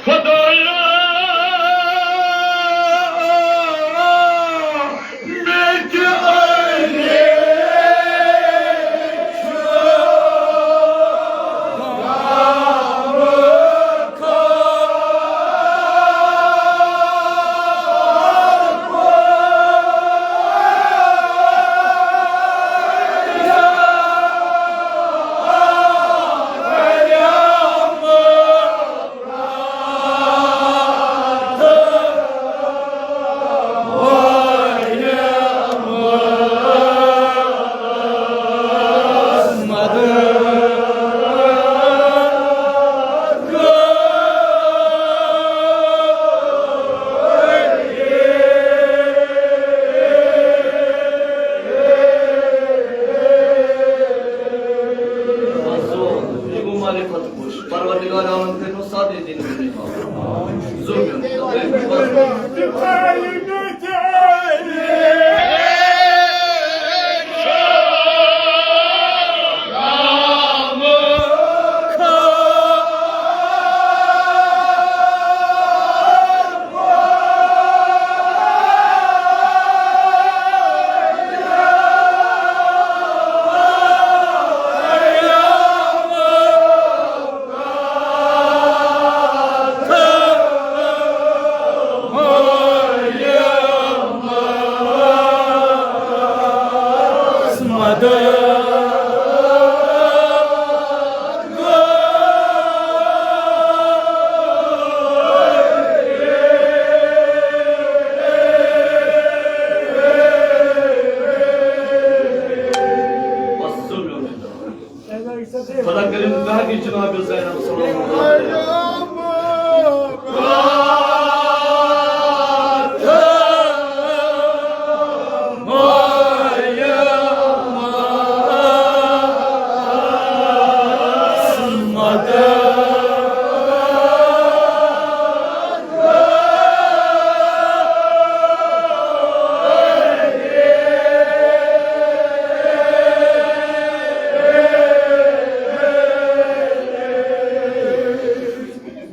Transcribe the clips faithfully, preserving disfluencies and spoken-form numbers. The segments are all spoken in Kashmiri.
خدایا، مےٚ تہِ أنۍ پروردگار عالم کٔرِنو سادے دین بنی ظلم۔ خدا کٔرِن تہٕ جناب زینب سلام اللہ علیہا۔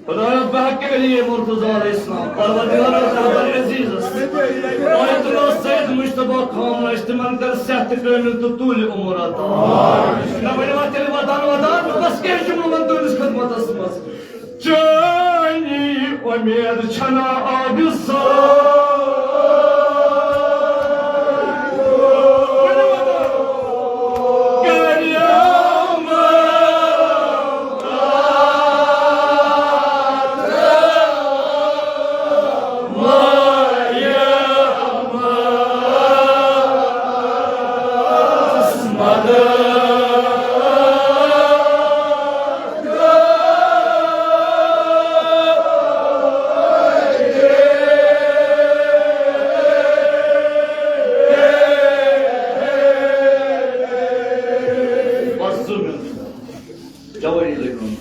خدایا، بحق علی مرتضی علیہ السلام، پروردگارا، زہرا عزیزس، آیت اللہ سید مجتبیٰ خامنہ، تِمن کر صحت کامل تہٕ طول عمر عطا۔ نہ ؤنِو وۄنۍ تیٚلہِ ودان ودان، بس کینٛہہ جملہٕ وۄنۍ تُہنٛدِس خدمتس منٛز۔ چٲنی اُمید چھنا آبِ سار۔ بس، زٕ منٹ۔ جوٲنی لٔگۍ وۄنۍ۔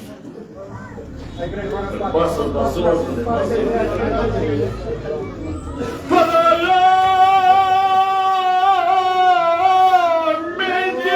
بس، بس، زٕ حظ منٹ، بس۔ خدایا، مےٚ دِ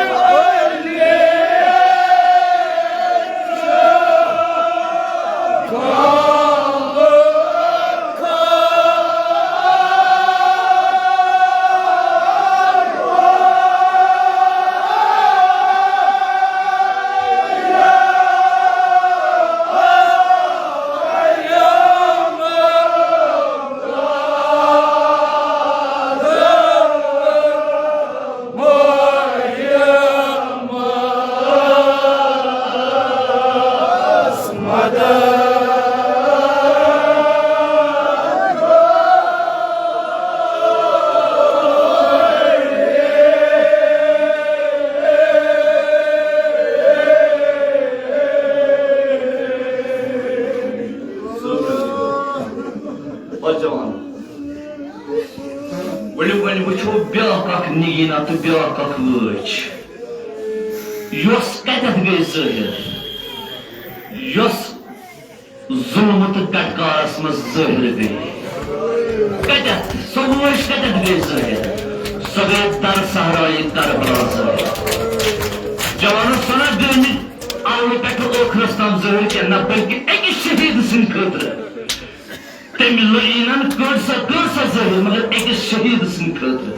ؤلِو وۄنۍ وٕچھو بیٛاکھ اکھ نگیٖنا تہٕ بیٛاکھ اکھ وٲج، یۄس کتٮ۪تھ گٔے ظٲہِر، یۄس ظُلمہٕ تہٕ کٹکارس منٛز ظٲہِر گٔے۔ کتٮ۪تھ؟ سۄ وٲج کتٮ۪تھ گٔے ظٲہِر؟ سۄ گٔے در صحرایہِ کربلا ظٲہِر۔ جوانو، سۄ نہ گٔے نہٕ اولہٕ پٮ۪ٹھٕ ٲخرس تام ظٲہِر کینٛہہ، نہ بلکہِ أکِس چھِ شہیٖد سٕنٛدِ خٲطرٕ۔ تٔمۍ لعیٖنن کٔر سۄ، کٔر سۄ ظٲہِر، مگر أکِس شہیٖد سٕنٛدِ خٲطرٕ۔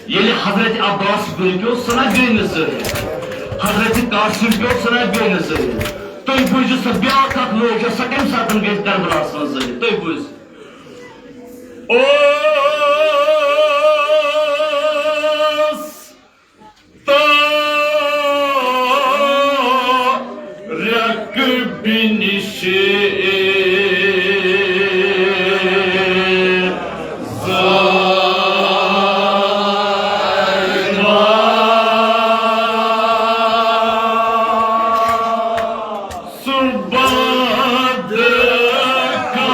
ییٚلہِ حضرت عباس گُرۍ پیوٚو، سُہ نہ گٔے نہٕ ظٲہِر۔ حضرت قاسم پیوٚو، سُہ نہ گٔے نہٕ ظٲہِر۔ تُہۍ بوٗزِو سۄ بیٛاکھ اکھ لوج، سۄ کَمہِ ساتہٕ گٔے کربلاہَس منٛز ظٲہِر؟ تُہۍ بوٗزِو۔ اوس طارق بن شیخ سُباد کا۔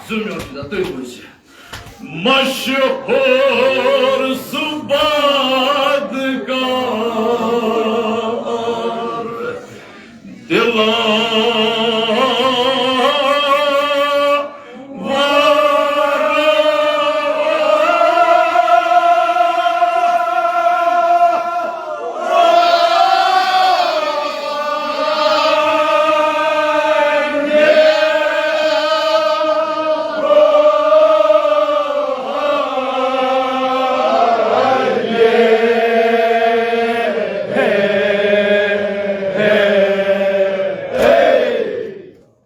زُمیوٚر چھُ تُہۍ بوٗزِو۔ مشہور سُباد کا دلا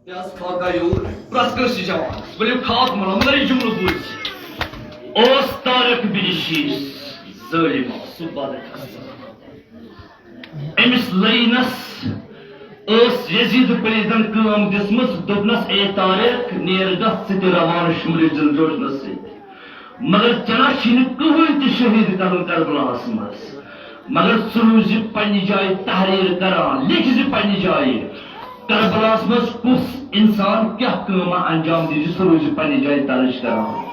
یہِ حظ خاکہ یوٗر پرٛٮ۪تھ کٲنٛسہِ جوانَس۔ ؤلِو خاک مَلو، مگر یہِ جملہٕ بوٗزِ۔ اوس طارق بن شیس ظٲلِم، سُہ بدکار۔ أمِس لعیٖنَس ٲس یزید پلیدن کٲم دِژمٕژ، دوٚپنَس، "اے طارق، نیر گژھ ژٕ تہِ روانہٕ شُملہِ جلجوشنَس سۭتۍ۔" مگر ژےٚ نہ چھُے نہٕ کٕہٕنۍ تہِ شہیٖد کرُن کربلاہَس منٛز۔ مگر ژٕ روٗزِ پننہِ جایہِ تحریر کران، لیکھِ زِ پننہِ جایہِ کربلاہَس منٛز کُس انسان کیٛاہ کٲمہ انجام دِژ، سُہ روٗزِ پننہِ جایہِ درٕج کران۔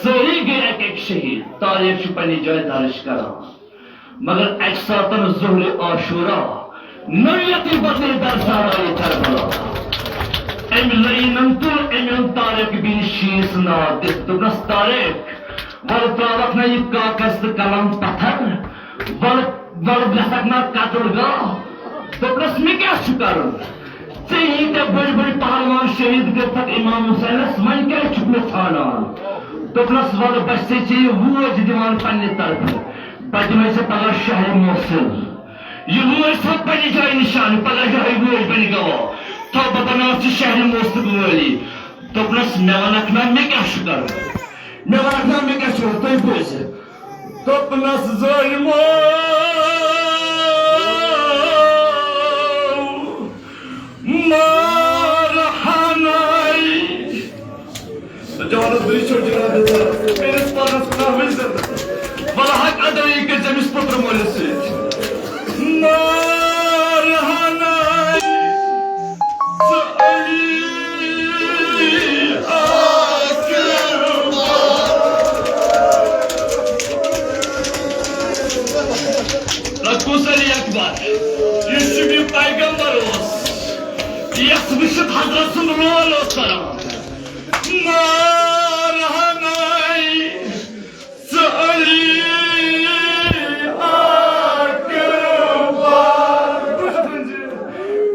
سٲری گٔے اکہِ اکہِ شہیٖد، تاریخ چھُ پننہِ جایہِ درٕج کران۔ مگر اکہِ ساتن ظہرِ عاشورا نوعیتی بدلے در صحرای کربلا۔ أمۍ لعیٖنن تُل أمۍ اوٚن طارق بن شیس ناو دِتھ۔ دوٚپنس، "طارق، وَلہٕ ترٛاوَکھ نہ یہِ کاغذ تہٕ قلم پتھر، وَلہٕ، وَلہٕ گژھکھ نہ قتل گاہ؟" دوٚپنس، "مےٚ کیٛاہ چھُ کرُن؟ ژےٚ ییٖتیٛاہ بٔڑۍ بٔڑۍ پہلوان شہیٖد کٔرتھکھ امام حسینس، وۄنۍ کیٛازِ چھُکھ مےٚ ژھانڈان؟" دوٚپنس، "وَلہٕ، بہٕ چھسے ژےٚ یہِ ووج دِوان پننہِ طرفہٕ، بہٕ دِمے ژےٚ پگاہ شہرِ موصل۔ یہِ وٲج تھاو پننہِ جایہِ نِشانہٕ، پگاہ یِہوٚے وٲج بنہِ گواہ۔ تھاو بہٕ بناوَتھ ژٕ شہرِ موصلُک وٲلی۔" دوٚپنَس، "مےٚ وَنَکھ نا، مےٚ کیٛاہ چھُ کَرُن؟ مےٚ وَنَکھ نا، مےٚ کیٛاہ چھُ کَرُن؟ تُہۍ بوٗزِو۔" دوٚپنَس، "ظٲلمو، مار ہَنَے۔" جوانس دُے چھو جناب دِژا، أمِس پرنس کُن آو أسۍ زندٕ۔ وَلہٕ حق ادٲیی کٔرۍ زِ أمِس پُترٕ مٲلِس سۭتۍ۔ مار ہناے ژٕ علی اکبر۔ رکوس علی اکبر، یُس شبی پیغمبر اوس، یَس وٕچھِتھ حضرت سُنٛد رول اوس کران۔ مار ہناے ژٕ علی اکبر۔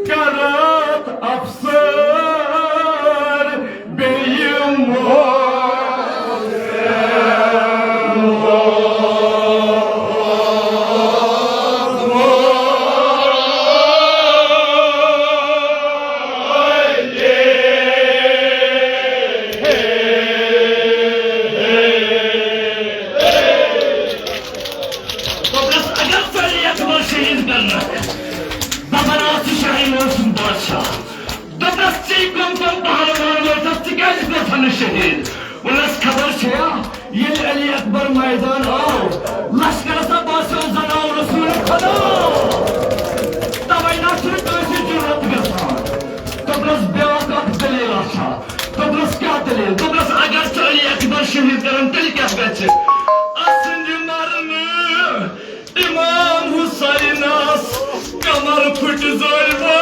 کرتھ افسر بیٚیہِ مو دوٚپنَس، "اگر ژٕ علی اکبر شہیٖد کرنہٕ، بہٕ بناوٕ ژٕ شاہی مٲلۍ سُنٛد بادشاہ۔" دوٚپنَس، "ژےٚ کٕم کٕم پہلوان وٲتۍ، ژٕ کیٛازِ کوٚرتھ نہٕ شہیٖد؟" ووٚننَس، "خبر چھےٚ یا، ییٚلہِ علی اکبر میدان آو، لشکرس ہا باسیو زن آو رسول خدا۔ توے نہ چھُنہٕ کٲنٛسہِ جُرأت گژھان۔" دوٚپنَس، "بیٛاکھ اکھ دٔلیٖلہ چھا؟" دوٚپنَس، "کیٛاہ دٔلیٖل؟" دوٚپنَس، "اگر ژٕ علی اکبر شہیٖد کرن، تیٚلہِ کیٛاہ گژھِ؟ اسٕنٛدِ مرنہٕ امام حسینس کمر پھُٹہِ ظٲلمو۔"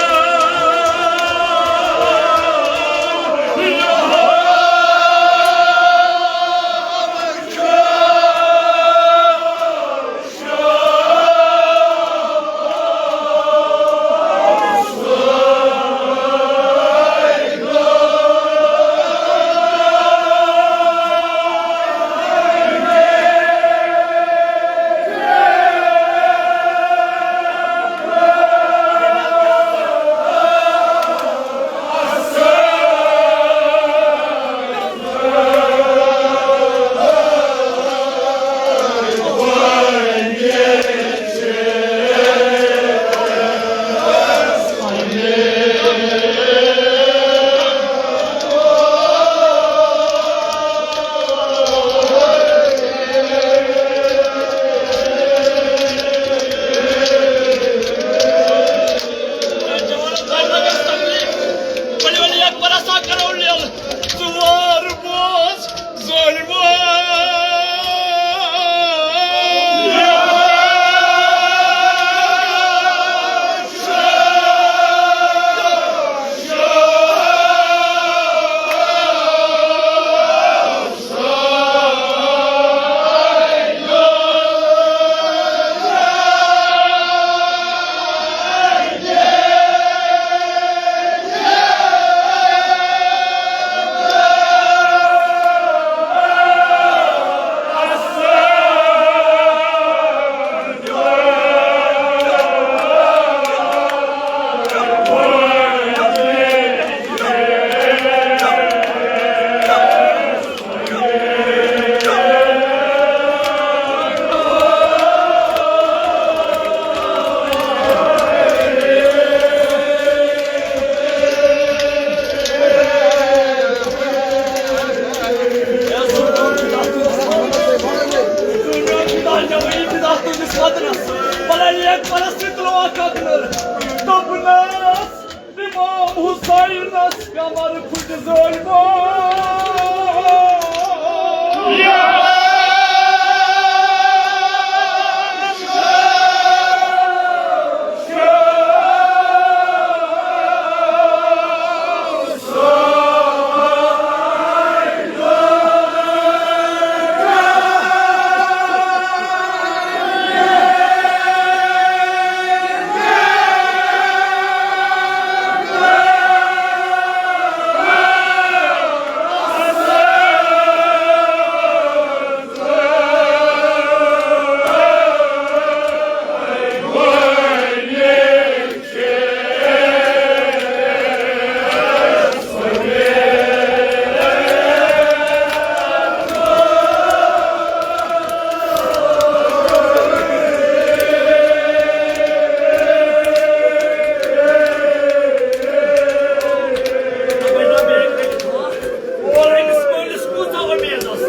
اور أمِس مٲلِس کۭژاہ اُمید ٲس۔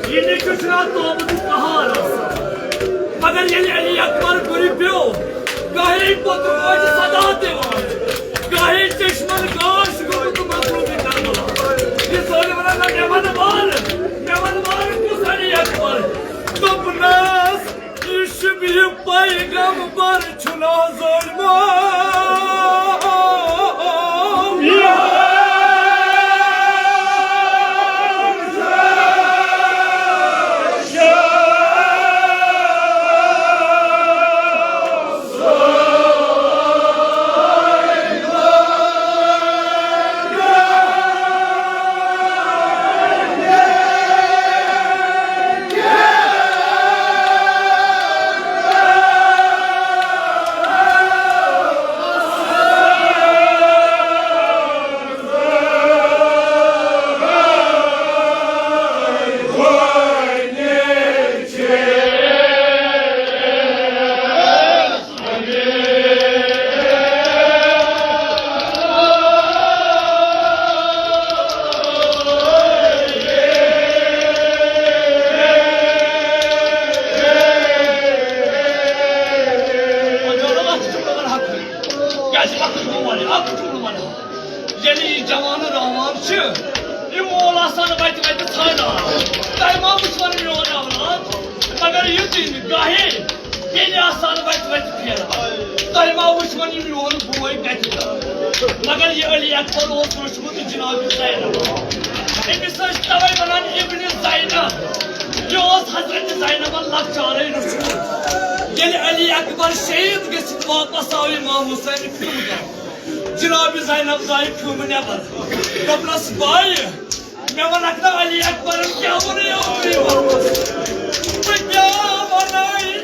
یہِ نیٚچوٗ چھُنہ توبہٕ تہٕ قہار آسان۔ مگر ییٚلہِ علی اکبر گُرِ پیوٚو، گاہے پوٚتُن اوس صدا دِوان، گاہے چشمن گاش گوٚمُت تہٕ مظلوٗمہِ کربلا۔ یہِ ظٲلِم ونان، "نہ، مےٚ وَنہٕ وارٕ، مےٚ وَنہٕ وارٕ کُس علی اکبر؟" دوٚپنَس، "یہِ چھُ یہِ پیغمبر چھُنہ ظٲلمو۔" ییٚلہِ یہِ جوان روان چھِ، یہِ مول آسان وَتہِ وَتہِ ژھانٛڈان۔ تۄہہِ ما وٕچھوَن میون اولاد؟ مگر یُتُے نہٕ گاہے بیٚنہِ آسان وَتہِ وَتہِ پھیران۔ تۄہہِ ما وٕچھوَن یہِ میون بوے کَتہِ درٛاو؟ مگر یہِ علی اکبر اوس روٚچھمُت جناب زینب۔ أمِس ٲسۍ تَوَے وَنان ابن زینب۔ یہِ اوس حضرت زینبَن لۄکچارَے روٚچھمُت۔ ییٚلہِ علی اکبر شہیٖد گٔژھِتھ واپس آو امام حسین پھِرُن گرٕ۔ جناب زینب درٛایہِ پھِرُن نٮ۪بر۔ دوٚپنَس، "بایہِ، مےٚ وَنکھ نا علی اکبرن کیٛاہ ووٚنُے اوترٕ یِمن؟ بہٕ کیٛاہ وَنَے؟"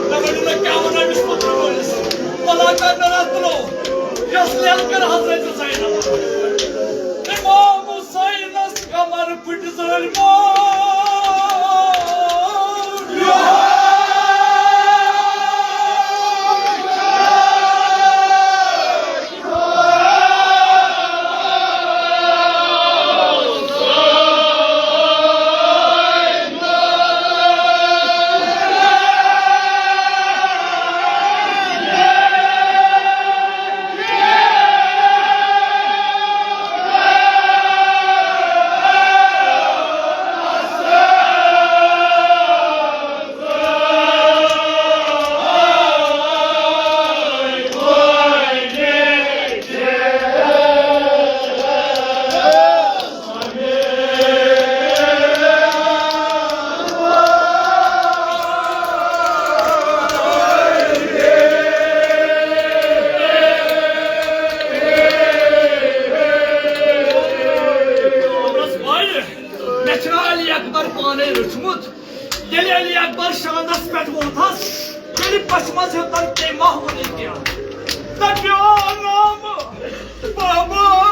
مےٚ وَنہِ نہ کیٛاہ وَنَے أمِس پوٚتُر مٲلِس؟ وَلا کَر نہٕ رَتھ تُلو، یۄس لیل کٔر حضرت زینب۔ امام حسینس کمر پھٕٹۍ ظٲلمو۔ مےٚ چھُنہ علی اکبر پانے رٔچھمُت؟ ییٚلہِ علی اکبر شاندس پٮ۪ٹھ ووتھس، تیٚلہِ پژھِ منٛز ہیوٚتن تٔمۍ ما ووٚنُے کینٛہہ۔ دپیو، "نام بابا۔"